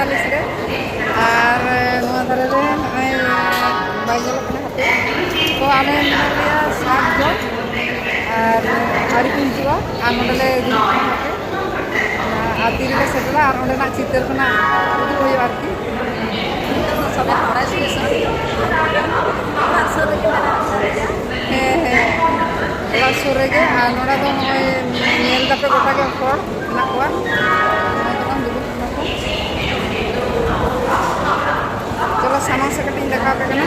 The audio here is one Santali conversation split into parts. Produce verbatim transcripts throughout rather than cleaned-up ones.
ᱟᱨ ᱱᱚᱣᱟ ᱫᱷᱟᱨᱮ ᱨᱮ ᱱᱚᱜᱼᱚᱭ ᱵᱟᱭ ᱧᱮᱞᱚᱜ ᱠᱟᱱᱟ, ᱦᱟᱯᱮ᱾ ᱛᱚ ᱟᱞᱮ ᱢᱮᱱᱟᱜ ᱞᱮᱭᱟ ᱥᱟᱛ ᱡᱚᱱ, ᱟᱨ ᱟᱹᱣᱨᱤ ᱠᱚ ᱦᱤᱡᱩᱜᱼᱟ᱾ ᱟᱨ ᱱᱚᱸᱰᱮ ᱞᱮ ᱫᱩᱲᱩᱵ ᱠᱟᱱᱟ ᱦᱟᱯᱮ, ᱟᱨ ᱛᱤᱨᱮᱞᱮ ᱥᱮᱴᱮᱨᱟ ᱟᱨ ᱚᱸᱰᱮᱱᱟᱜ ᱪᱤᱛᱟᱹᱨ ᱠᱚ ᱱᱟᱜ ᱩᱫᱩᱜ ᱦᱩᱭᱩᱜᱼᱟ ᱟᱨᱠᱤ᱾ ᱦᱮᱸ, ᱦᱮᱸ, ᱚᱲᱟᱜ ᱥᱩᱨ ᱨᱮᱜᱮ᱾ ᱟᱨ ᱱᱚᱰᱮ ᱫᱚ ᱱᱚᱜᱼᱚᱭ ᱧᱮᱞ ᱫᱟᱯᱮ ᱜᱚᱴᱟ ᱜᱮ ᱦᱚᱲ ᱢᱮᱱᱟᱜ ᱠᱚᱣᱟ᱾ ᱱᱚᱜᱼᱚᱭ ᱫᱚᱠᱟᱱ ᱫᱩᱲᱩᱵ ᱠᱟᱱᱟ ᱠᱚ᱾ ᱪᱚᱞᱚ ᱥᱟᱢᱟᱝ ᱥᱮᱫ ᱠᱟᱹᱴᱤᱡ ᱤᱧ ᱫᱮᱠᱷᱟᱣ ᱟᱯᱮ ᱠᱟᱱᱟ᱾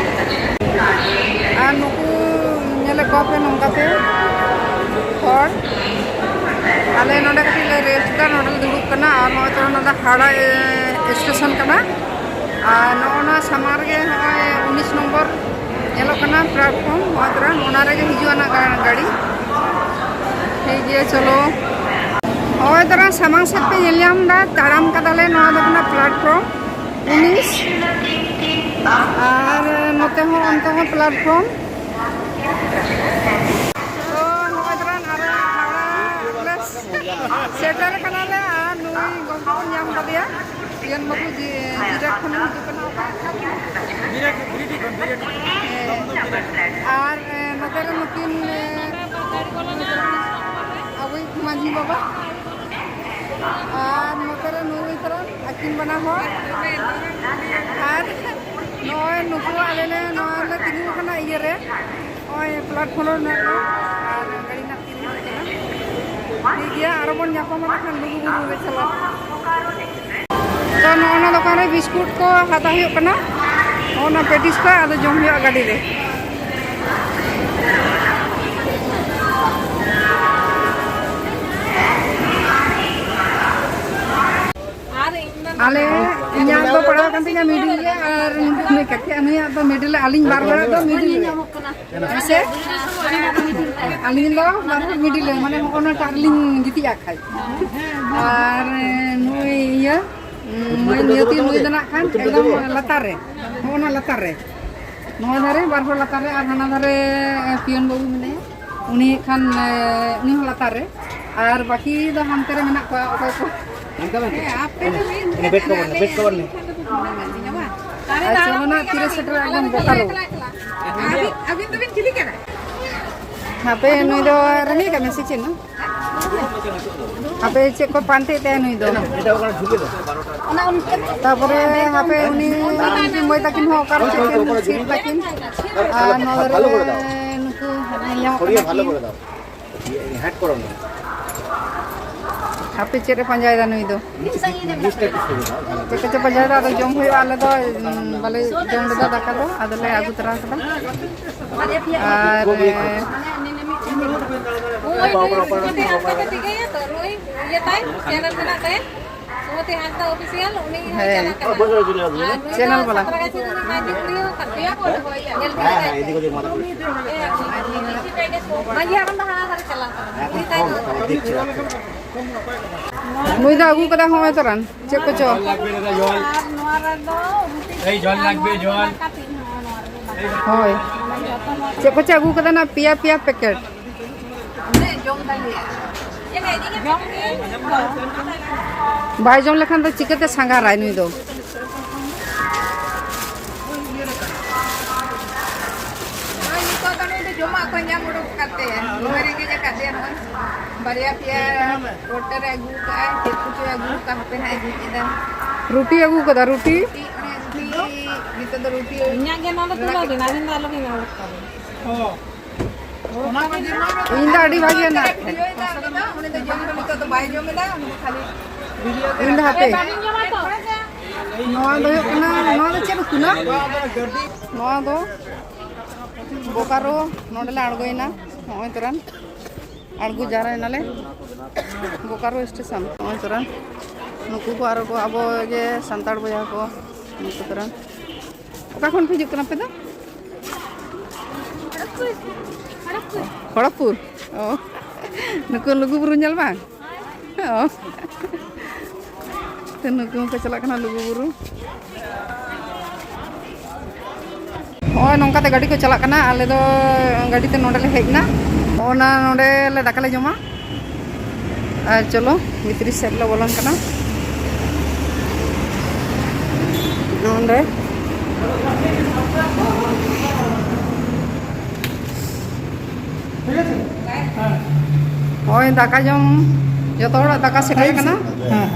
ᱟᱨ ᱱᱩᱠᱩ ᱧᱮᱞᱮᱫ ᱠᱚᱣᱟ ᱯᱮ ᱱᱚᱝᱠᱟ ᱛᱮ ᱦᱚᱲ᱾ ᱟᱞᱮ ᱱᱚᱰᱮ ᱠᱟᱹᱴᱤᱡ ᱞᱮ ᱨᱮᱥᱴ ᱮᱫᱟ, ᱱᱚᱰᱮ ᱞᱮ ᱫᱩᱲᱩᱵ ᱠᱟᱱᱟ᱾ ᱟᱨ ᱱᱚᱜᱼᱚᱭ ᱛᱚ ᱱᱚᱰᱮ ᱦᱟᱣᱲᱟ, ᱮ, ᱥᱴᱮᱥᱚᱱ ᱠᱟᱱᱟ᱾ ᱟᱨ ᱱᱚᱜᱼᱚ ᱱᱚᱣᱟ ᱥᱟᱢᱟᱝ ᱨᱮᱜᱮ ᱱᱚᱜᱼᱚᱭ ᱩᱱᱤᱥ ᱱᱚᱢᱵᱚᱨ ᱧᱮᱞᱚᱜ ᱠᱟᱱᱟ ᱯᱞᱟᱴᱯᱷᱚᱨᱢ, ᱱᱚᱜᱼᱚᱭ ᱛᱚᱨᱟ ᱚᱱᱟ ᱨᱮᱜᱮ ᱦᱤᱡᱩᱜᱼᱟ ᱱᱟᱜ ᱜᱟ-, ᱜᱟᱹᱰᱤ᱾ ᱴᱷᱤᱠ ᱜᱮᱭᱟ, ᱪᱚᱞᱚ᱾ ᱱᱚᱜᱼᱚᱭ ᱛᱚᱨᱟ ᱥᱟᱢᱟᱝ ᱥᱮᱫ ᱯᱮ ᱧᱮᱞ ᱧᱟᱢ ᱮᱫᱟ, ᱛᱟᱲᱟᱢ ᱠᱟᱫᱟᱞᱮ, ᱱᱚᱣᱟ ᱫᱚ ᱠᱟᱱᱟ ᱯᱞᱟᱴᱯᱷᱚᱨᱢ ᱩᱱᱤᱥ᱾ ᱟᱨ ᱱᱚᱛᱮ ᱦᱚᱸ, ᱚᱱᱛᱮ ᱦᱚᱸ ᱯᱞᱟᱴᱯᱷᱚᱨᱢ᱾ ᱛᱚ ᱱᱚᱜᱼᱚᱭ ᱛᱚᱨᱟ ᱟᱨᱚ ᱦᱟᱣᱲᱟ ᱞᱮ ᱥᱮᱴᱮᱨ ᱠᱟᱱᱟᱞᱮ ᱟᱨ ᱱᱩᱭ ᱜᱚᱢᱠᱮ ᱵᱚᱱ ᱧᱟᱢ ᱠᱟᱫᱮᱭᱟ᱾ ᱡᱤᱭᱚᱱ ᱵᱟᱹᱵᱩ ᱡᱤ-, ᱡᱤᱨᱟᱴ ᱠᱷᱚᱱᱮ ᱦᱤᱡᱩᱜ ᱠᱟᱱᱟ᱾ ᱵᱤᱨᱟᱴ, ᱵᱤᱨᱟᱴ ᱠᱷᱚᱱ, ᱵᱤᱨᱟᱴ ᱠᱷᱚᱱ᱾ ᱦᱮᱸ᱾ ᱟᱨ, ᱮ, ᱱᱚᱛᱮ ᱨᱮ ᱱᱩᱠᱤᱱ, ᱮ, ᱟᱵᱚᱭᱤᱡ ᱢᱟᱹᱡᱷᱤ ᱵᱟᱵᱟ᱾ ᱟᱨ ᱱᱚᱛᱮ ᱨᱮ ᱱᱩᱭ ᱛᱟᱨᱟ ᱟᱹᱠᱤᱱ ᱵᱟᱱᱟ ᱦᱚᱲ᱾ ᱟᱨ ᱱᱚᱜᱼᱚᱭ ᱱᱩᱠᱩ ᱟᱞᱮ ᱞᱮ ᱱᱚᱣᱟ ᱞᱮ ᱛᱤᱸᱜᱩ ᱟᱠᱟᱱᱟ ᱤᱭᱟᱹ ᱨᱮ᱾ ᱱᱚᱜᱼᱚᱭ ᱯᱞᱟᱴᱯᱷᱚᱨᱢ ᱨᱮ ᱢᱮᱱᱟᱜ ᱞᱮᱭᱟ᱾ ᱟᱨ ᱜᱟᱹᱰᱤ ᱨᱮᱱᱟᱜ ᱛᱤᱨᱮ ᱦᱤᱡᱩᱜ ᱠᱟᱱᱟ᱾ ᱴᱷᱤᱠ ᱜᱮᱭᱟ, ᱟᱨᱚ ᱵᱚᱱ ᱧᱟᱯᱟᱢᱟ ᱱᱟᱠᱷᱟᱱ ᱞᱩᱜᱩᱵᱩᱨᱩ ᱨᱮ ᱪᱟᱞᱟᱣ᱾ ᱛᱚ ᱱᱚᱜᱼᱚ ᱱᱚᱣᱟ ᱫᱚᱠᱟᱱ ᱨᱮ ᱵᱤᱥᱠᱩᱴ ᱠᱚ ᱦᱟᱛᱟᱣ ᱦᱩᱭᱩᱜ ᱠᱟᱱᱟ᱾ ᱱᱚᱜᱼᱚ ᱱᱚᱣᱟ ᱯᱮᱴᱤᱥ ᱠᱚ ᱟᱫᱚ ᱡᱚᱢ ᱦᱩᱭᱩᱜᱼᱟ ᱜᱟᱹᱰᱤ ᱨᱮ᱾ ᱟᱞᱮ, ᱤᱧᱟᱹᱜ ᱫᱚ ᱯᱟᱲᱟᱣ ᱠᱟᱱ ᱛᱤᱧᱟ ᱢᱤᱰᱤᱞ ᱨᱮ, ᱟᱨ ᱱᱩᱭ ᱠᱟᱹᱴᱤᱡ, ᱱᱩᱭᱟᱜ ᱫᱚ ᱢᱤᱰᱤᱞ ᱨᱮ, ᱟᱹᱞᱤᱧ ᱵᱟᱨ ᱦᱚᱲᱟᱜ ᱫᱚ ᱢᱤᱰᱤᱞ ᱨᱮ᱾ ᱦᱮᱸ ᱥᱮ? ᱟᱹᱞᱤᱧ ᱫᱚ ᱵᱟᱨ ᱦᱚᱲ ᱢᱤᱰᱤᱞ ᱨᱮ, ᱢᱟᱱᱮ ᱦᱚᱸᱜᱼᱚ ᱱᱚᱣᱟᱴᱟᱜ ᱨᱮᱞᱤᱧ ᱜᱤᱛᱤᱡ ᱟᱜ ᱠᱷᱟᱡ᱾ ᱟᱨ ᱱᱩᱭ ᱤᱭᱟᱹ, ᱢᱟᱹᱭ ᱱᱤᱭᱟᱹᱛᱤ, ᱱᱩᱭ ᱫᱚ ᱱᱟᱜ ᱠᱷᱟᱱ ᱮᱠᱫᱚᱢ ᱞᱟᱛᱟᱨ ᱨᱮ, ᱦᱚᱸᱜᱼᱚ ᱱᱟ ᱞᱟᱛᱟᱨ ᱨᱮ᱾ ᱱᱚᱣᱟ ᱫᱷᱟᱨᱮ ᱵᱟᱨ ᱦᱚᱲ ᱞᱟᱛᱟᱨ ᱨᱮ, ᱟᱨ ᱦᱟᱱᱟ ᱫᱷᱟᱨᱮ ᱯᱤᱭᱚᱱ ᱵᱟᱹᱵᱩ ᱢᱮᱱᱟᱭᱟ, ᱩᱱᱤ ᱠᱷᱟᱱ, ᱮ, ᱩᱱᱤ ᱦᱚᱸ ᱞᱟᱛᱟᱨ ᱨᱮ᱾ ᱟᱨ ᱵᱟᱹᱠᱤ ᱫᱚ ᱦᱟᱱᱛᱮ ᱨᱮ ᱢᱮᱱᱟᱜ ᱠᱚᱣᱟ ᱚᱠᱚᱭ ᱠᱚ᱾ ᱚᱱᱠᱟ ᱢᱮᱱᱛᱮ? ᱦᱮᱸ, ᱟᱯᱮ ᱫᱚ ᱢᱤᱫ ᱮᱱᱮ ᱵᱮᱴ ᱠᱚ ᱵᱚᱞ ᱢᱮ, ᱵᱮᱴ ᱠᱚ ᱵᱚᱞ ᱢᱮ᱾ ᱟᱨ ᱪᱚᱞᱚ ᱱᱟ, ᱛᱤᱨᱮ ᱥᱮᱴᱮᱨᱚᱜᱼᱟ ᱮᱠᱫᱚᱢ ᱵᱳᱠᱟᱨᱳ? ᱟᱹᱵᱤᱱ, ᱟᱹᱵᱤᱱ ᱫᱚᱵᱤᱱ ᱪᱤᱞᱤ ᱠᱟᱱᱟ? ᱦᱟᱯᱮ, ᱱᱩᱭ ᱫᱚ ᱨᱟᱹᱱᱤ ᱠᱟᱱᱟ ᱥᱮ ᱪᱮᱫ ᱱᱟ? ᱦᱟᱯᱮ, ᱪᱮᱫ ᱠᱚ ᱯᱟᱱᱛᱮ ᱛᱟᱭᱟ ᱱᱩᱭ ᱫᱚ? ᱛᱟᱯᱚᱨᱮ ᱦᱟᱯᱮ, ᱩᱱᱤ ᱩᱱᱠᱤᱱ ᱢᱟᱹᱭ ᱛᱟᱹᱠᱤᱱ ᱦᱚᱸ ᱚᱠᱟᱨᱮ ᱪᱮᱫ ᱠᱤᱱ ᱥᱤᱴ ᱛᱟᱹᱠᱤᱱ? ᱟᱨ ᱱᱚᱣᱟ ᱫᱷᱟᱨᱮ ᱱᱩᱠᱩ ᱧᱟᱢᱚᱜ ᱠᱟᱱᱟ ᱠᱤᱱ᱾ ᱦᱮᱸᱰ ᱠᱚᱨᱚ ᱱᱟ᱾ ᱦᱟᱯᱮ, ᱪᱮᱫ ᱮ ᱯᱟᱸᱡᱟᱭᱮᱫᱟ ᱱᱩᱭ ᱫᱚ? ᱪᱮᱫ ᱠᱚᱪᱚ ᱯᱟᱸᱡᱟᱭᱮᱫᱟ, ᱟᱫᱚ ᱡᱚᱢ ᱦᱩᱭᱩᱜᱼᱟ᱾ ᱟᱞᱮ ᱫᱚ, ᱩᱸ, ᱵᱟᱞᱮ ᱡᱚᱢ ᱞᱮᱫᱟ ᱫᱟᱠᱟ ᱫᱚ, ᱟᱫᱚᱞᱮ ᱟᱹᱜᱩ ᱛᱚᱨᱟ ᱠᱟᱫᱟ᱾ ᱟᱨ, ᱮ, ᱩᱱᱤ ᱢᱤᱫᱴᱮᱱ ᱪᱮᱱᱮᱞ ᱵᱟᱞᱟ᱾ ᱢᱟᱹᱡᱷᱤ ᱦᱟᱲᱟᱢ ᱫᱚ ᱦᱟᱱᱟ ᱫᱷᱟᱨᱮ ᱪᱟᱞᱟᱣ ᱠᱟᱱᱟ᱾ ᱩᱱᱤ ᱛᱟᱭᱱᱚᱢ᱾ ᱱᱩᱭ ᱫᱚ ᱟᱹᱜᱩ ᱠᱟᱫᱟ ᱦᱚᱸᱜᱼᱚᱭ ᱛᱚᱨᱟᱱ᱾ ᱪᱮᱫ ᱠᱚᱪᱚ? ᱟᱨ ᱱᱚᱣᱟ ᱨᱮᱫᱚ ᱨᱩᱴᱤ ᱮᱭ, ᱡᱚᱞ ᱞᱟᱜᱵᱮ, ᱡᱚᱞ᱾ ᱦᱳᱭ᱾ ᱪᱮᱫ ᱠᱚᱪᱚ ᱟᱹᱜᱩ ᱠᱟᱫᱟ ᱱᱟ, ᱯᱮᱭᱟ ᱯᱮᱭᱟ ᱯᱮᱠᱮᱴ᱾ ᱡᱚᱢ ᱫᱟᱲᱮᱭᱟᱜᱼᱟ᱾ ᱡᱚᱢ ᱜᱮ᱾ ᱵᱟᱭ ᱡᱚᱢ ᱞᱮᱠᱷᱟᱱ ᱫᱚ ᱪᱤᱠᱟᱹᱛᱮ ᱥᱟᱸᱜᱷᱟᱨᱟᱭ ᱱᱩᱭ ᱫᱚ? ᱱᱚᱜᱼᱚᱭ ᱱᱤᱛᱚᱜ ᱫᱚ ᱱᱩᱭ ᱫᱚ ᱡᱚᱢᱟᱜ ᱠᱚ ᱧᱟᱢ ᱩᱰᱩᱠ ᱠᱟᱛᱮ, ᱫᱚᱢᱮ ᱨᱮᱸᱜᱮᱡ ᱟᱠᱟᱫᱮᱭᱟ ᱱᱚᱜᱼᱚᱭ᱾ ᱵᱟᱨᱭᱟ ᱯᱮᱭᱟ ᱯᱚᱴᱮ ᱨᱮ ᱟᱹᱜᱩ ᱠᱟᱜᱼᱟᱭ, ᱪᱮᱫ ᱠᱚᱪᱚᱭ ᱟᱹᱜᱩ ᱠᱟᱜᱼᱟ, ᱦᱟᱯᱮ ᱱᱟᱦᱟᱜ ᱮ ᱡᱷᱤᱡ ᱮᱫᱟ᱾ ᱨᱩᱴᱤ ᱟᱹᱜᱩ ᱠᱟᱫᱟ, ᱨᱩᱴᱤ? ᱨᱩᱴᱤ, ᱚᱱᱮ ᱨᱩᱴᱤ, ᱱᱤᱛᱚᱜ ᱫᱚ ᱨᱩᱴᱤ ᱤᱧᱟᱹᱜ ᱜᱮ ᱱᱚᱣᱟ ᱫᱚ ᱛᱩᱞᱟᱹᱣ ᱵᱮᱱ, ᱟᱹᱵᱤᱱ ᱫᱚ ᱟᱞᱚᱵᱤᱱ ᱨᱚᱲ ᱛᱟᱵᱚᱱᱟ᱾ ᱤᱧ ᱫᱚ ᱟᱹᱰᱤ ᱵᱷᱟᱜᱮ ᱦᱮᱱᱟᱜ ᱛᱤᱧᱟ᱾ ᱩᱱᱤ ᱫᱚ ᱡᱚᱢ ᱫᱚ ᱱᱤᱛᱚᱜ ᱫᱚ ᱵᱟᱭ ᱡᱚᱢ ᱮᱫᱟ, ᱩᱱᱤ ᱫᱚ ᱠᱷᱟᱹᱞᱤ ᱵᱷᱤᱰᱤᱭᱳ ᱜᱮ ᱤᱧ ᱫᱚ ᱦᱟᱯᱮ᱾ ᱱᱚᱣᱟ ᱫᱚ ᱦᱩᱭᱩᱜ ᱠᱟᱱᱟ, ᱱᱚᱣᱟ ᱫᱚ ᱪᱮᱫ ᱩᱛᱩ ᱱᱟ? ᱱᱚᱣᱟ ᱫᱚ ᱵᱳᱠᱟᱨᱳ, ᱱᱚᱰᱮ ᱞᱮ ᱟᱬᱜᱚᱭᱮᱱᱟ᱾ ᱱᱚᱜᱼᱚᱭ ᱛᱚᱨᱟᱱ ᱟᱬᱜᱚ ᱡᱟᱣᱨᱟᱭᱮᱱᱟᱞᱮ ᱵᱳᱠᱟᱨᱳ ᱥᱴᱮᱥᱚᱱ᱾ ᱱᱚᱜᱼᱚᱭ ᱛᱚᱨᱟᱱ ᱱᱩᱠᱩ ᱠᱚ ᱟᱨᱚ ᱠᱚ, ᱟᱵᱚ ᱜᱮ ᱥᱟᱱᱛᱟᱲ ᱵᱚᱭᱦᱟ ᱠᱚ, ᱱᱩᱠᱩ ᱛᱚᱨᱟᱱ᱾ ᱚᱠᱟ ᱠᱷᱚᱱ ᱯᱮ ᱦᱤᱡᱩᱜ ᱠᱟᱱᱟ ᱟᱯᱮ ᱫᱚ? ᱠᱷᱚᱲᱚᱜᱽᱯᱩᱨ᱾ ᱚ, ᱱᱩᱠᱩ ᱞᱩᱜᱩᱵᱩᱨᱩ ᱧᱮᱞ ᱵᱟᱝ? ᱚ᱾ ᱛᱚ, ᱱᱩᱠᱩ ᱦᱚᱸᱠᱚ ᱪᱟᱞᱟᱜ ᱠᱟᱱᱟ ᱞᱩᱜᱩᱵᱩᱨᱩ᱾ ᱱᱚᱜᱼᱚᱭ ᱱᱚᱝᱠᱟᱛᱮ ᱜᱟᱹᱰᱤ ᱠᱚ ᱪᱟᱞᱟᱜ ᱠᱟᱱᱟ᱾ ᱟᱞᱮ ᱫᱚ ᱜᱟᱹᱰᱤ ᱛᱮ ᱱᱚᱸᱰᱮ ᱞᱮ ᱦᱮᱡ ᱮᱱᱟ᱾ ᱱᱚᱜᱼᱚ ᱱᱟ ᱱᱚᱸᱰᱮ ᱞᱮ ᱫᱟᱠᱟ ᱞᱮ ᱡᱚᱢᱟ᱾ ᱟᱨ ᱪᱚᱞᱚ, ᱵᱷᱤᱛᱨᱤ ᱥᱮᱫ ᱞᱮ ᱵᱚᱞᱚᱱ ᱠᱟᱱᱟ᱾ ᱱᱚᱸᱰᱮ ᱱᱚᱜᱼᱚᱭ ᱫᱟᱠᱟ ᱡᱚᱢ, ᱡᱚᱛᱚ ᱦᱚᱲᱟᱜ ᱫᱟᱠᱟ ᱥᱮᱴᱮᱨ ᱠᱟᱱᱟ᱾ ᱦᱮᱸ᱾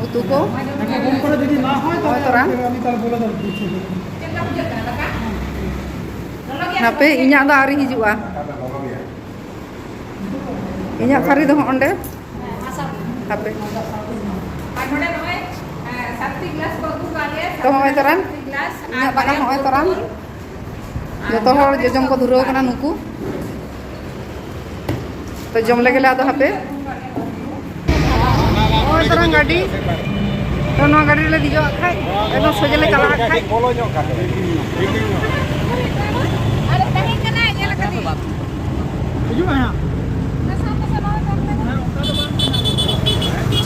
ᱩᱛᱩ ᱠᱚ᱾ ᱫᱟᱠᱟ ᱠᱚᱢ ᱠᱚᱨᱮ ᱡᱩᱫᱤ ᱱᱟ ᱦᱚᱭ, ᱛᱟᱦᱚᱞᱮ ᱦᱳᱭ, ᱛᱚᱨᱟ᱾ ᱟᱢ ᱛᱟᱦᱚᱞᱮ ᱵᱚᱞᱚ ᱫᱟᱲᱮᱭᱟᱜᱼᱟ᱾ ᱦᱟᱯᱮ, ᱤᱧᱟᱹᱜ ᱫᱚ ᱟᱹᱣᱨᱤ ᱦᱤᱡᱩᱜᱼᱟ᱾ ᱤᱧᱟᱹᱜ ᱛᱷᱟᱹᱨᱤ ᱫᱚ ᱦᱚᱸᱜ ᱚᱸᱰᱮ᱾ ᱦᱟᱯᱮ᱾ ᱟᱨ ᱱᱚᱰᱮ ᱱᱚᱜᱼᱚᱭ, ᱮ, ᱥᱟᱛᱴᱤ ᱜᱞᱟᱥ ᱠᱚ ᱟᱹᱜᱩ ᱠᱟᱜ ᱞᱮᱭᱟ᱾ ᱛᱚ, ᱦᱚᱸᱜᱼᱚᱭ ᱛᱚᱨᱟᱱ᱾ ᱥᱟᱛᱴᱤ ᱜᱞᱟᱥ ᱟᱨ ᱤᱧᱟᱹᱜ ᱫᱟᱠᱟ ᱵᱟᱨᱭᱟ ᱦᱚᱸᱜᱼᱚᱭ ᱛᱚᱨᱟᱱ᱾ ᱵᱳᱛᱚᱞ᱾ ᱡᱚᱛᱚ ᱦᱚᱲ ᱡᱚᱡᱚᱢ ᱠᱚ ᱫᱷᱩᱨᱟᱹᱣ ᱠᱟᱱᱟ ᱱᱩᱠᱩ᱾ ᱛᱚ, ᱡᱚᱢ ᱞᱮᱜᱮ ᱞᱮ ᱟᱫᱚ, ᱦᱟᱯᱮ᱾ ᱱᱚᱜᱼᱚᱭ ᱛᱚᱨᱟᱝ ᱜᱟᱹᱰᱤ᱾ ᱛᱚ, ᱱᱚᱣᱟ ᱜᱟᱹᱰᱤ ᱨᱮᱞᱮ ᱫᱮᱡᱚᱜ ᱠᱷᱟᱡ, ᱮᱠᱫᱚᱢ ᱥᱚᱡᱷᱮ ᱞᱮ ᱪᱟᱞᱟᱜ ᱠᱷᱟᱡ᱾ ᱵᱚᱞᱚ ᱧᱚᱜ ᱠᱟᱛᱮ᱾ ᱟᱨᱮ ᱛᱟᱦᱮᱸ ᱠᱟᱱᱟ, ᱧᱮᱞ ᱟᱠᱟᱫᱤᱧ᱾ ᱦᱤᱡᱩᱜ ᱢᱮ ᱦᱟᱸᱜ᱾ ᱚᱱᱟ ᱥᱟᱶᱛᱮ ᱥᱮ ᱱᱚᱜᱼᱚᱭ ᱛᱚᱨᱟᱝ ᱞᱮ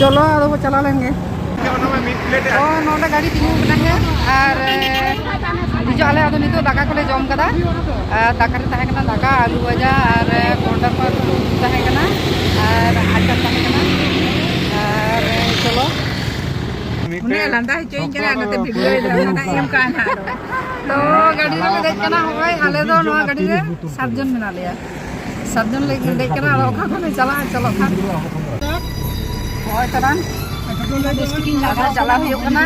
ᱪᱚᱞᱚ, ᱟᱫᱚ ᱵᱚ ᱪᱟᱞᱟᱣ ᱞᱮᱱ ᱜᱮ᱾ ᱚ, ᱱᱚᱰᱮ ᱜᱟᱹᱰᱤ ᱛᱤᱸᱜᱩ ᱠᱟᱱᱟ ᱦᱮᱸ, ᱟᱨ, ᱮ, ᱦᱤᱡᱩᱜ ᱟᱞᱮ᱾ ᱟᱫᱚ ᱱᱤᱛᱚᱜ ᱫᱟᱠᱟ ᱠᱚᱞᱮ ᱡᱚᱢ ᱠᱟᱫᱟ, ᱟᱨ ᱫᱟᱠᱟ ᱨᱮ ᱛᱟᱦᱮᱸ ᱠᱟᱱᱟ ᱫᱟᱠᱟ, ᱟᱹᱞᱩ ᱵᱷᱟᱡᱟ, ᱟᱨ, ᱮ, ᱠᱚᱸᱰᱷᱟ ᱠᱚ ᱛᱟᱦᱮᱸ ᱠᱟᱱᱟ, ᱟᱨ ᱟᱪᱟᱨ ᱛᱟᱦᱮᱸ ᱠᱟᱱᱟ, ᱟᱨ, ᱮ, ᱪᱚᱞᱚ᱾ ᱩᱱᱤ ᱞᱟᱸᱫᱟ ᱦᱚᱪᱚᱧ ᱠᱟᱱᱟ, ᱱᱚᱛᱮ ᱵᱷᱤᱰᱤᱭᱳᱭ ᱫᱟ, ᱚᱱᱟ ᱮᱢ ᱠᱟᱜᱼᱟ ᱱᱟᱦᱟᱜ ᱟᱫᱚ᱾ ᱛᱚ, ᱜᱟᱹᱰᱤ ᱨᱮᱞᱮ ᱫᱮᱡ ᱠᱟᱱᱟ, ᱦᱚᱸᱜᱼᱚᱭ ᱟᱞᱮ ᱫᱚ ᱱᱚᱣᱟ ᱜᱟᱹᱰᱤ ᱨᱮ ᱥᱟᱛ ᱡᱚᱱ ᱢᱮᱱᱟᱜ ᱞᱮᱭᱟ, ᱥᱟᱛ ᱡᱚᱱ ᱞᱮ ᱫᱮᱡ ᱠᱟᱱᱟ᱾ ᱟᱫᱚ ᱚᱠᱟ ᱠᱷᱚᱱ ᱞᱮ ᱪᱟᱞᱟᱜᱼᱟ, ᱪᱟᱞᱟᱜ ᱠᱷᱟᱱ᱾ ᱦᱚᱸᱜᱼᱚᱭ ᱛᱟᱲᱟᱢ ᱪᱟᱞᱟᱣ ᱦᱩᱭᱩᱜ ᱠᱟᱱᱟ᱾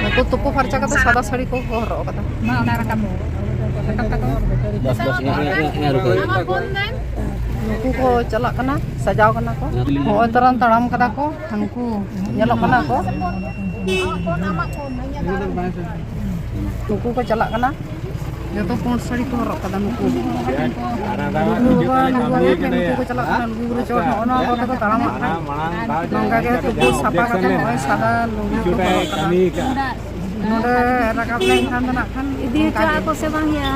ᱱᱩᱠᱩ ᱛᱩᱯᱩ ᱯᱷᱟᱨᱪᱟ ᱠᱟᱛᱮ ᱥᱟᱫᱟ ᱥᱟᱹᱲᱤ ᱠᱚ ᱦᱚᱨᱚᱜ ᱠᱟᱫᱟ᱾ ᱢᱟ, ᱚᱱᱟ ᱨᱟᱠᱟᱵ ᱢᱮ᱾ ᱨᱟᱠᱟᱵ ᱠᱟᱛᱮ᱾ ᱵᱟᱥ, ᱵᱟᱥ, ᱚᱱᱟ, ᱚᱱᱟ, ᱚᱱᱟ ᱨᱩᱠᱟᱹ᱾ ᱱᱩᱠᱩ ᱠᱚ ᱪᱟᱞᱟᱜ ᱠᱟᱱᱟ, ᱥᱟᱡᱟᱣ ᱠᱟᱱᱟ ᱠᱚ᱾ ᱦᱚᱸᱜᱼᱚᱭ ᱛᱚᱨᱟᱱ ᱛᱟᱲᱟᱢ ᱠᱟᱫᱟ ᱠᱚ, ᱦᱟᱱᱠᱩ ᱧᱮᱞᱚᱜ ᱠᱟᱱᱟ ᱠᱚ᱾ ᱱᱩᱠᱩ ᱠᱚ ᱪᱟᱞᱟᱜ ᱠᱟᱱᱟ᱾ ᱡᱚᱛᱚ ᱯᱩᱸᱰ ᱥᱟᱹᱲᱤ ᱠᱚ ᱦᱚᱨᱚᱜ ᱠᱟᱫᱟ ᱱᱩᱠᱩ᱾ ᱞᱩᱜᱩ ᱵᱟᱵᱟ, ᱞᱩᱜᱩ ᱟᱭᱳ ᱴᱷᱮᱱ ᱱᱩᱠᱩ ᱠᱚ ᱪᱟᱞᱟᱜ ᱠᱟᱱᱟ, ᱞᱩᱜᱩ ᱵᱩᱨᱩ ᱪᱚᱴ᱾ ᱱᱚᱜᱼᱚ ᱱᱚᱣᱟ ᱠᱚᱛᱮ ᱠᱚ ᱛᱟᱲᱟᱢᱟ ᱠᱷᱟᱱ᱾ ᱱᱚᱝᱠᱟ ᱜᱮ ᱛᱩᱯᱩ ᱥᱟᱯᱷᱟ ᱠᱟᱛᱮ ᱱᱚᱜᱼᱚᱭ ᱥᱟᱫᱟ ᱞᱩᱜᱽᱲᱤ ᱠᱚ ᱦᱚᱨᱚᱜ ᱠᱟᱫᱟ᱾ ᱱᱚᱰᱮ ᱨᱟᱠᱟᱵ ᱞᱮᱱᱠᱷᱟᱱ ᱫᱚ ᱱᱟᱜ ᱠᱷᱟᱱ ᱤᱫᱤ ᱦᱚᱪᱚ ᱚᱱᱠᱟ ᱜᱮ᱾ ᱟᱠᱚ ᱥᱮ ᱵᱟᱝ ᱭᱟ?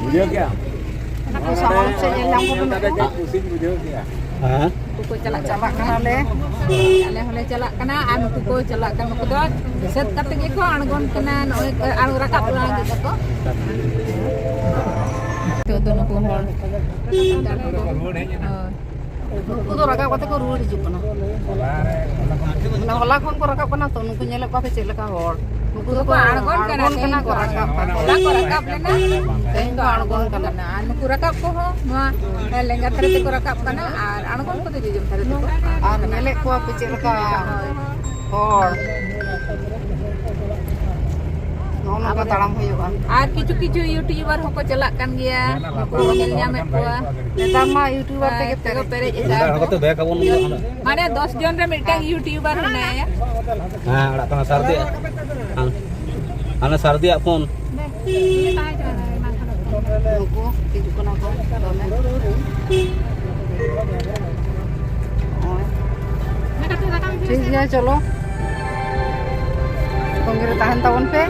ᱵᱩᱡᱷᱟᱹᱣ ᱠᱮᱜᱼᱟᱢ? ᱱᱟᱜ ᱠᱷᱟᱱ ᱥᱟᱢᱟᱝ ᱥᱮᱫ ᱧᱮᱞ ᱧᱟᱢ ᱠᱚ ᱵᱟᱹᱱᱩᱜ ᱠᱚᱣᱟ᱾ ᱠᱩᱥᱤᱧ ᱵᱩᱡᱷᱟᱹᱣ ᱠᱮᱜᱼᱟ᱾ ᱦᱮᱸ? ᱩᱱᱠᱩ ᱠᱚ ᱪᱟᱞᱟᱜ, ᱪᱟᱞᱟᱜ ᱠᱟᱱᱟᱞᱮ᱾ ᱟᱞᱮ ᱦᱚᱸᱞᱮ ᱪᱟᱞᱟᱜ ᱠᱟᱱᱟ ᱟᱨ ᱱᱩᱠᱩ ᱠᱚ ᱪᱟᱞᱟᱜ ᱠᱟᱱᱟ᱾ ᱱᱩᱠᱩ ᱫᱚ ᱥᱟᱹᱛ ᱠᱟᱛᱮ ᱜᱮᱠᱚ ᱟᱬᱜᱚᱱ ᱠᱟᱱᱟ᱾ ᱱᱚᱜᱼᱚᱭ ᱠᱚ ᱟᱬᱜᱚ ᱨᱟᱠᱟᱵ ᱞᱟᱹᱜᱤᱫ ᱛᱟᱠᱚ᱾ ᱱᱤᱛᱚᱜ ᱫᱚ ᱱᱩᱠᱩ ᱦᱚᱲ ᱦᱳᱭ᱾ ᱱᱩᱠᱩ ᱫᱚ ᱨᱟᱠᱟᱵ ᱠᱟᱛᱮ ᱠᱚ ᱨᱩᱣᱟᱹᱲ ᱦᱤᱡᱩᱜ ᱠᱟᱱᱟ᱾ ᱢᱟᱱᱮ ᱦᱚᱞᱟ ᱠᱷᱚᱱ ᱠᱚ ᱨᱟᱠᱟᱵ ᱠᱟᱱᱟ ᱛᱚ, ᱱᱩᱠᱩ ᱧᱮᱞᱮᱫ ᱠᱚᱣᱟ ᱯᱮ ᱪᱮᱫ ᱞᱮᱠᱟ ᱦᱚᱲ᱾ ᱱᱩᱠᱩ ᱫᱚᱠᱚ ᱟᱬᱜᱚᱱ ᱠᱟᱱᱟ, ᱠᱚ ᱨᱟᱠᱟᱵ ᱠᱟᱱᱟ᱾ ᱦᱚᱞᱟ ᱠᱚ ᱨᱟᱠᱟᱵ ᱞᱮᱱᱟ, ᱛᱮᱦᱮᱧ ᱠᱚ ᱟᱬᱜᱚᱱ ᱠᱟᱱᱟ᱾ ᱟᱨ ᱱᱩᱠᱩ ᱨᱟᱠᱟᱵ ᱠᱚᱦᱚᱸ ᱱᱚᱣᱟ ᱞᱮᱸᱜᱟ ᱫᱷᱟᱨᱮ ᱛᱮᱠᱚ ᱨᱟᱠᱟᱵ ᱠᱟᱱᱟ ᱟᱨ ᱟᱬᱜᱚᱱ ᱠᱚᱫᱚ ᱡᱚᱡᱚᱢ ᱫᱷᱟᱨᱮ ᱛᱮᱠᱚ ᱟᱬᱜᱚᱱ ᱟᱨ ᱠᱟᱱᱟ᱾ ᱧᱮᱞᱮᱫ ᱠᱚᱣᱟ ᱯᱮ ᱪᱮᱫ ᱞᱮᱠᱟ ᱦᱳᱭ᱾ ᱦᱚᱲ᱾ ᱱᱚᱜᱼᱚ ᱱᱚᱝᱠᱟ ᱛᱟᱲᱟᱢ ᱦᱩᱭᱩᱜᱼᱟ᱾ ᱟᱨ ᱠᱤᱪᱷᱩ ᱠᱤᱪᱷᱩ YouTuber ᱦᱚᱸᱠᱚ ᱪᱟᱞᱟᱜ ᱠᱟᱱ ᱜᱮᱭᱟ, ᱩᱱᱠᱩ ᱦᱚᱸ ᱧᱮᱞ ᱧᱟᱢᱮᱫ ᱠᱚᱣᱟ᱾ ᱱᱮᱛᱟᱨ ᱢᱟ YouTuber ᱛᱮᱜᱮ ᱦᱮᱸ, ᱛᱮᱠᱚ ᱯᱮᱨᱮᱡ᱾ ᱯᱮᱨᱮᱡ ᱮᱫᱟ᱾ ᱢᱟᱱᱮ ᱫᱚᱥ ᱡᱚᱱ ᱨᱮ ᱢᱤᱫᱴᱟᱝ YouTuber ᱦᱮᱱᱟᱭᱟ᱾ ᱦᱮᱸ, ᱟᱲᱟᱜ ᱠᱟᱱᱟ ᱥᱟᱹᱨᱫᱤ᱾ ᱦᱮᱸ᱾ ᱦᱟᱱᱮ ᱥᱟᱹᱨᱫᱤᱭᱟᱜ ᱯᱷᱳᱱ᱾ ᱱᱩᱠᱩ ᱦᱤᱡᱩᱜ ᱠᱟᱱᱟ ᱠᱚ ᱫᱚᱢᱮ᱾ ᱱᱚᱜᱼᱚᱭ᱾ ᱴᱷᱤᱠ ᱜᱮᱭᱟ, ᱪᱚᱞᱚ᱾ ᱛᱚᱸᱜᱮ ᱨᱮ ᱛᱟᱦᱮᱱ ᱛᱟᱵᱚᱱ ᱯᱮ᱾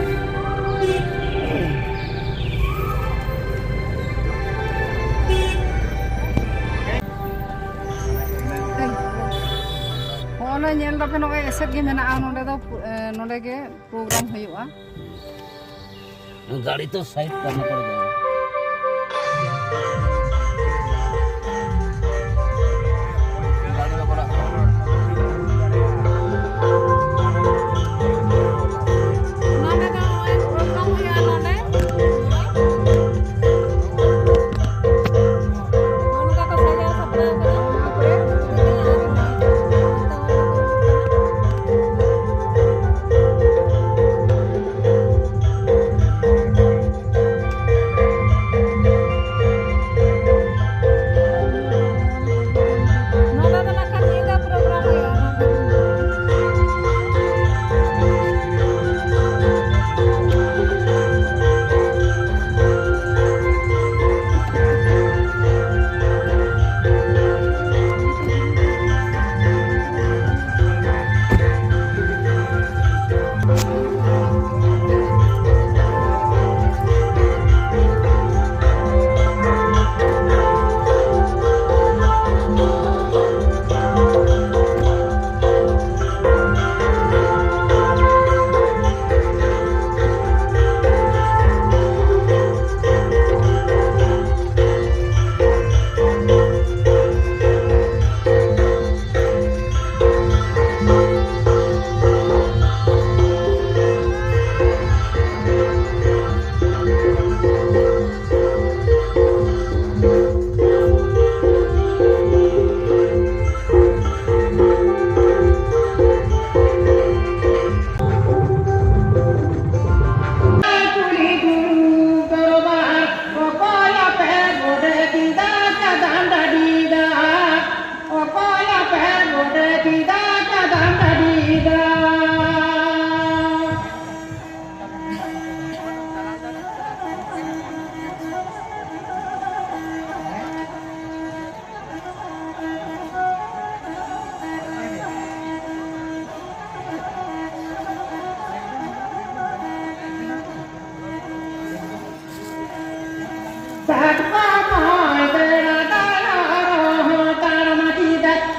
ᱦᱚᱸᱜᱼᱚᱭ ᱧᱮᱞ ᱫᱟᱯᱮ, ᱱᱚᱜᱼᱚᱭ ᱮᱥᱮᱫ ᱜᱮ ᱢᱮᱱᱟᱜᱼᱟ ᱱᱚᱰᱮ ᱫᱚ, ᱮ, ᱱᱚᱰᱮ ᱜᱮ ᱯᱨᱳᱜᱨᱟᱢ ᱦᱩᱭᱩᱜᱼᱟ᱾ गाड़ी तो साइड करना पड़ेगा। ᱱᱚᱰᱮ ᱫᱚ ᱱᱚᱜᱼᱚᱭ ᱯᱨᱳᱜᱨᱟᱢ ᱦᱩᱭᱩᱜᱼᱟ ᱱᱚᱰᱮ᱾ ᱱᱚᱜᱼᱚ ᱱᱚᱝᱠᱟ ᱠᱚ ᱥᱟᱡᱟᱣ ᱥᱟᱯᱲᱟᱣ ᱠᱟᱫᱟ᱾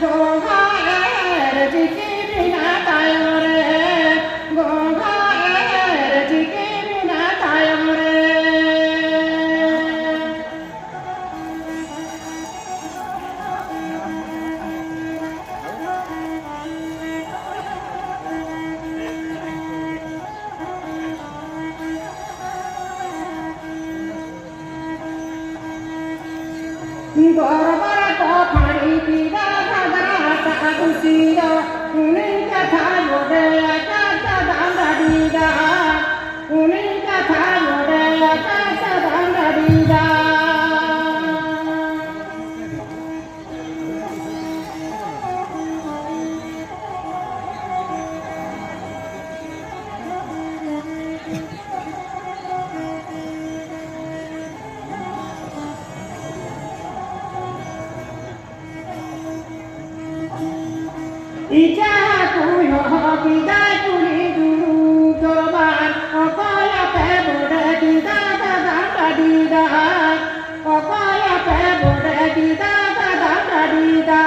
ᱜᱚᱸᱜᱷᱟ ᱮᱨ ᱪᱤᱠᱤ ᱵᱮᱱᱟ ᱛᱟᱭᱚᱢ ᱨᱮ, ᱜᱚᱸᱜᱷᱟ ᱮᱨ ᱪᱤᱠᱤ ᱵᱮᱱᱟ ᱛᱟᱭᱚᱢ ᱨᱮ᱾ ᱫᱚᱨᱵᱟᱨ ᱠᱚ ᱯᱷᱟᱹᱲᱤ ᱠᱮᱫᱟ ᱜᱷᱟᱜᱽᱨᱟ ᱴᱟᱜ ᱠᱩᱥᱤ ᱫᱚ, ᱩᱱᱤ ᱠᱟᱛᱷᱟ ᱱᱚᱰᱮ ᱟᱠᱟᱴ ᱫᱟᱢ ᱫᱟᱹᱰᱤ ᱫᱟ, ᱩᱱᱤ ᱠᱟᱛᱷᱟ ᱱᱚᱰᱮ ᱟᱠᱟᱴ ᱫᱟᱢ ᱫᱟᱹᱰᱤ ᱫᱟ᱾ ᱤᱪᱟ ᱦᱟᱹᱠᱩᱭ ᱦᱚᱦᱚ ᱠᱮᱫᱟᱭ ᱠᱩᱞᱦᱤ ᱫᱩᱲᱩᱵ ᱫᱚᱨᱵᱟᱨ, ᱚᱠᱚᱭ ᱟᱯᱮ ᱵᱚᱰᱮ ᱠᱮᱫᱟ ᱫᱟᱫᱟᱢ ᱰᱟᱹᱰᱤ ᱫᱟ, ᱚᱠᱚᱭ ᱟᱯᱮ ᱵᱚᱰᱮ ᱠᱮᱫᱟ ᱫᱟᱫᱟᱢ ᱰᱟᱹᱰᱤ ᱫᱟ᱾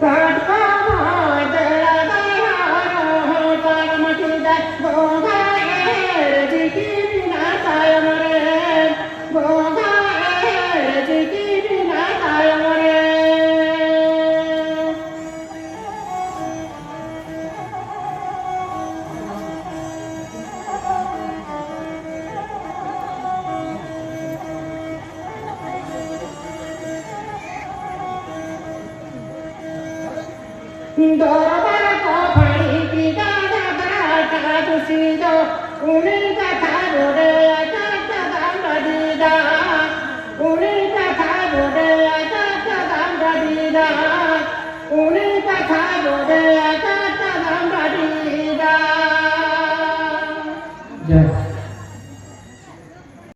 ᱠᱟᱴᱠᱚᱢ ᱦᱚᱸᱭ ᱫᱟᱹᱲᱟ ᱫᱟᱹᱲᱟ ᱦᱚᱨ ᱦᱚᱨ ᱛᱟᱲᱟᱢ ᱠᱮᱫᱟᱭ, ᱜᱚᱸᱜᱷᱟ ᱮᱨ ᱪᱤᱠᱤ ᱵᱮᱱᱟ ᱛᱟᱭᱚᱢ ᱨᱮ, ᱜᱚᱸᱜᱷᱟ ᱮᱨ ᱪᱤᱠᱤ ᱵᱮᱱᱟ ᱛᱟᱭᱚᱢ ᱨᱮ᱾ ᱫᱚᱨᱵᱟᱨ ᱠᱚ ᱯᱷᱟᱹᱲᱤ ᱠᱮᱫᱟ ᱜᱷᱟᱜᱽᱨᱟ ᱴᱟᱜ ᱠᱩᱥᱤ ᱫᱚ, ᱩᱱᱤ ᱠᱟᱛᱷᱟ ᱵᱚᱰᱮ ᱟᱠᱟᱴ ᱫᱟᱢ ᱰᱟᱹᱰᱤ ᱫᱟ, ᱩᱱᱤ ᱠᱟᱛᱷᱟ ᱵᱚᱰᱮ ᱟᱠᱟᱴ ᱫᱟᱢ ᱰᱟᱹᱰᱤ ᱫᱟ, ᱩᱱᱤ ᱠᱟᱛᱷᱟ ᱵᱚᱰᱮ ᱟᱠᱟᱴ ᱫᱟᱢ ᱰᱟᱹᱰᱤ ᱫᱟ᱾ ᱡᱟᱭ ᱦᱳᱠ,